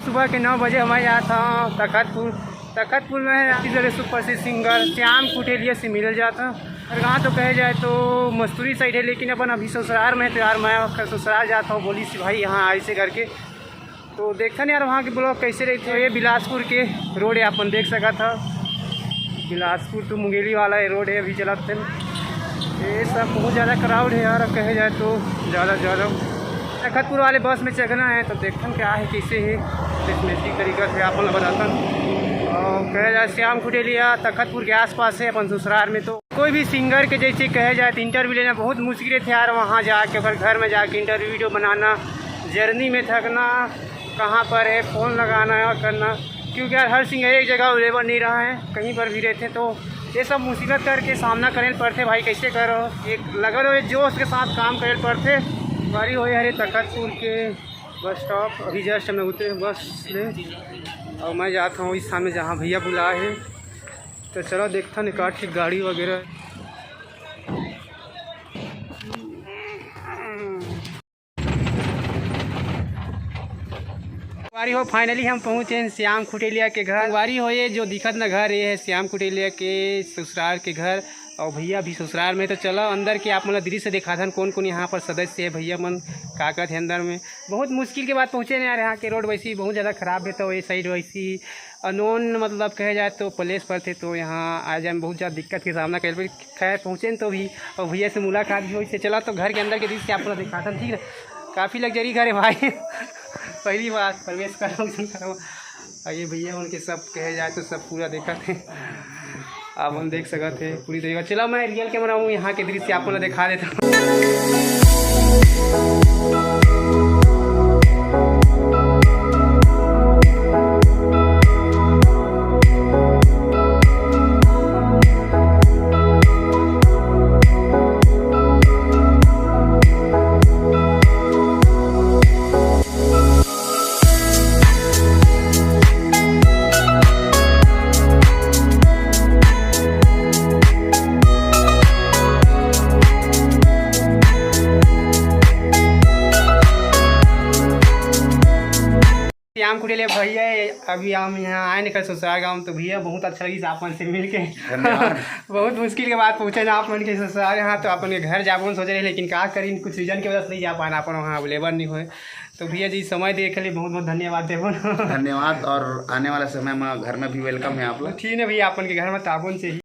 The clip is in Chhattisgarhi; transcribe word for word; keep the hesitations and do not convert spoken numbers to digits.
सुबह के नौ बजे हमन जात हन तखतपुर। तखतपुर में है छत्तीसगढ़ के सुप्रसिद्ध सिंगर श्याम कुटेलिया से मिलल जात हन। और गाँव तो कहे जाए तो मस्तूरी साइड है, लेकिन अपन अभी ससुराल में है, तो यार मैं ओकर ससुराल जात हूँ, बोलिस भाई यहाँ ऐसे करके। तो देखथन यार वहाँ के ब्लॉग कैसे रहिथे। ये बिलासपुर के रोड है, अपन देख सकत हव, बिलासपुर to मुंगेली वाला ये रोड है, अभी चलत हन। ये सब बहुत ज़्यादा क्राउड है यार, अब कहे जाए तो ज़्यादा से ज़्यादा तखतपुर वाले बस में चढ़ना है, तो देखथन क्या है, कैसे है, किस तरीका से अपन ला बताथन। और कहे जाए श्याम कुटेलिया तखतपुर के आसपास है अपन ससुराल में, तो कोई भी सिंगर के जैसे कहे जाए तो इंटरव्यू लेना बहुत मुश्किल है यार, वहाँ जाके ओकर घर में जाके इंटरव्यू वीडियो बनाना, जर्नी में थकना, कहाँ पर है, फ़ोन लगाना है और करना, क्योंकि यार हर सिंगर एक जगह अवेलेबल नहीं रहा है, कहीं पर भी रहते। तो ये सब मुसीबत करके सामना करे पड़थे भाई, कैसे करो, एक लगन और एक जोश के साथ काम करे पड़थे। बारी होए हरे तखतपुर के बस स्टॉप, अभी जस्ट हमें उतरे बस ले, और मैं जात हूँ इस सामने जहाँ भैया बुलाए हैं। तो चलो देखथन एक आध ठे गाड़ी वगैरह। संगवारी हो, फाइनली हम पहुँचे हैं श्याम कुटेलिया के घर। संगवारी हो, ये जो दिखत ना घर, ये है श्याम कुटेलिया के ससुराल के घर। और भैया भी ससुराल में, तो चलो अंदर के आप मन ला दृश्य दिखाथन, कौन कौन यहाँ पर सदस्य है, भैया मन का करत है अंदर में। बहुत मुश्किल के बाद पहुँचे ना यार, यहाँ के रोड वैसे ही बहुत ज़्यादा खराब है, तो ये साइड वैसे ही अननोन मतलब कहे जाए तो प्लेस पर थे, तो यहाँ आ जाए में बहुत ज़्यादा दिक्कत के सामना करे पड़ी। खैर पहुँचे न तो भी, और भैया से मुलाकात भी होइस। चला तो घर के अंदर के दृश्य आप लोग दिखाथन, ठीक ना। काफ़ी लग्जरी घर है भाई। पहली बार प्रवेश करो, उसन करो। और ये भैया उनके सब कहे जाए तो सब पूरा देखत है। आप हम देख सकत है पूरी तरीका। चला मैं रियल कैमरा हूँ, यहाँ के दृश्य आप लोग दिखा देता हूँ। श्याम कुटेलिया भैया, अभी हम यहाँ आए निकल ससुराल गाँव, तो भैया बहुत अच्छा लगिस आप मन से मिल के। धन्यवाद। बहुत मुश्किल के बाद पहुँचे ना आप मन के ससुराल। यहाँ तो अपन के घर जाबो सोच रहे, लेकिन का करी, कुछ रीजन के वजह से नहीं जा पाना, अपन वहाँ अवेलेबल नहीं होए। तो भैया जी समय देखे के लिए बहुत बहुत धन्यवाद देबो ना। धन्यवाद, और आने वाला समय में घर में भी वेलकम है आप लोग। ठीक है भैया, अपन के घर में ताबन से ही।